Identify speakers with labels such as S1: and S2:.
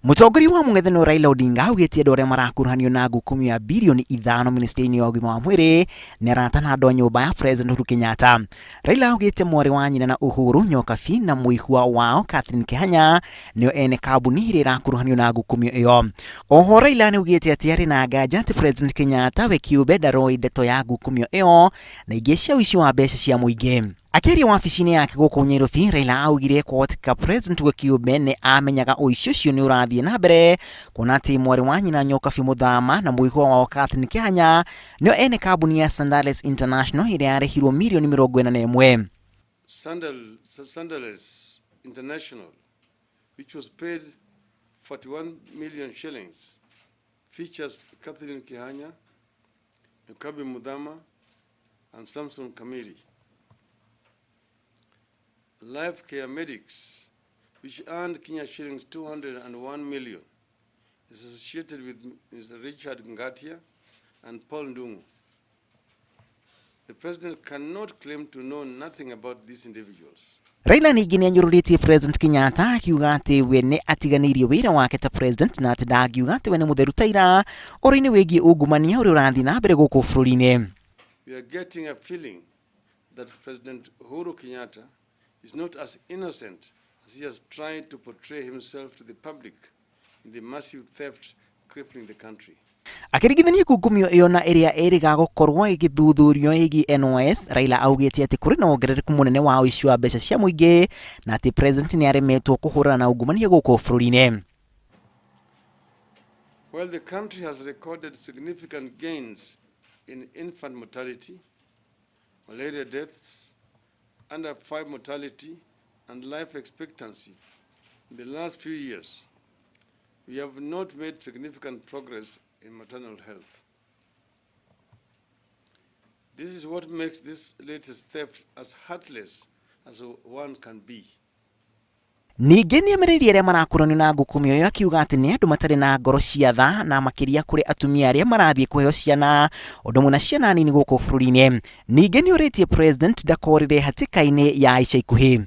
S1: Mũtongoria wa mũng'ethanĩro Raila Odinga augĩte andũ arĩa marakuruhanio na ngukumio ya birioni 5 ministry-inĩ ya ũgima wa mwĩrĩ nĩ arata na andũ a nyũmba ya President Uhuru Kenyatta. Raila augĩte mwarĩ wa nyina na Uhuru Nyokabi na mũihwa wao Catherine Kihanya nĩo ene kambuni ĩrĩa ĩrakuruhanio na ngukumio ĩyo. Oho Raila nĩaugĩte atĩ arĩ na nganja atĩ President Kenyatta we kĩũmbe ndaroĩ ndeto ya ngukumio ĩyo na ingĩ cia ũici wa mbeca cia mũingĩ. Akĩaria wabici-inĩ yake gũkũ Nyairobi, Raila augire kwahoteka President we kĩũmbe nĩ amenyaga ũici ũcio nĩ ũrathiĩ na mbere kuona atĩ mwarĩ wa nyina Nyokabi Mũthama na mũihwa wao Catherine Kihanya nĩo ene kambuni ya Sandales International ĩrĩa yarĩhirwo mirioni 41.
S2: Sandales International, which was paid 41 million shillings, features Catherine Kihanya, Nyokabi Muthama, and Samson Kamiri. Life Care Medics, which earned Kenya shillings 201 million, is associated with Mr. Richard Ngatia and Paul Ndungu. The president cannot claim to know nothing about these individuals.
S1: Raila ningĩ nĩ anyũrũrĩtie President Kenyatta akiuga atĩ we nĩ atiganĩirie wĩra wake ta president na atĩ ndangiuga atĩ we nĩ mũtheru ta ira ũhoro-inĩ wĩgiĩ ungumania ũrĩa ũrathiĩ na mbere gũkũ bũrũri-inĩ.
S2: We are getting a feeling that President Uhuru Kenyatta is not as innocent as he has tried to portray himself to the public in the massive theft crippling the country.
S1: Akĩringithania ngunkumio ĩyo na ĩrĩa ĩrĩga gũkorwo ĩgĩthuthurio ĩgiĩ NYS, Raila augĩte atĩ kũrĩ na wongerereku mũnene wa ũici wa mbeca cia mũingĩ na atĩ president nĩ aremetwo kũhũrana na ungumania gũkũ bũrũri-inĩ.
S2: While the country has recorded significant gains in infant mortality, malaria deaths, under 5 mortality, and life expectancy in the last few years, we have not made significant progress in maternal health. This is what makes this latest theft as heartless as one can be.
S1: Ningĩ nĩ amereirie arĩa marakũranio na ngukumio ĩyo akiuga atĩ nĩ andũ matarĩ na ngoro cia tha na makĩria kũrĩ atumia arĩa marathiĩ kũheo ciana ũndũ mũna ciana nini gũkũ bũrũri-inĩ. Ningĩ nĩ orĩtie president ndakorĩre hatĩka-inĩ ya ica ikuhĩ.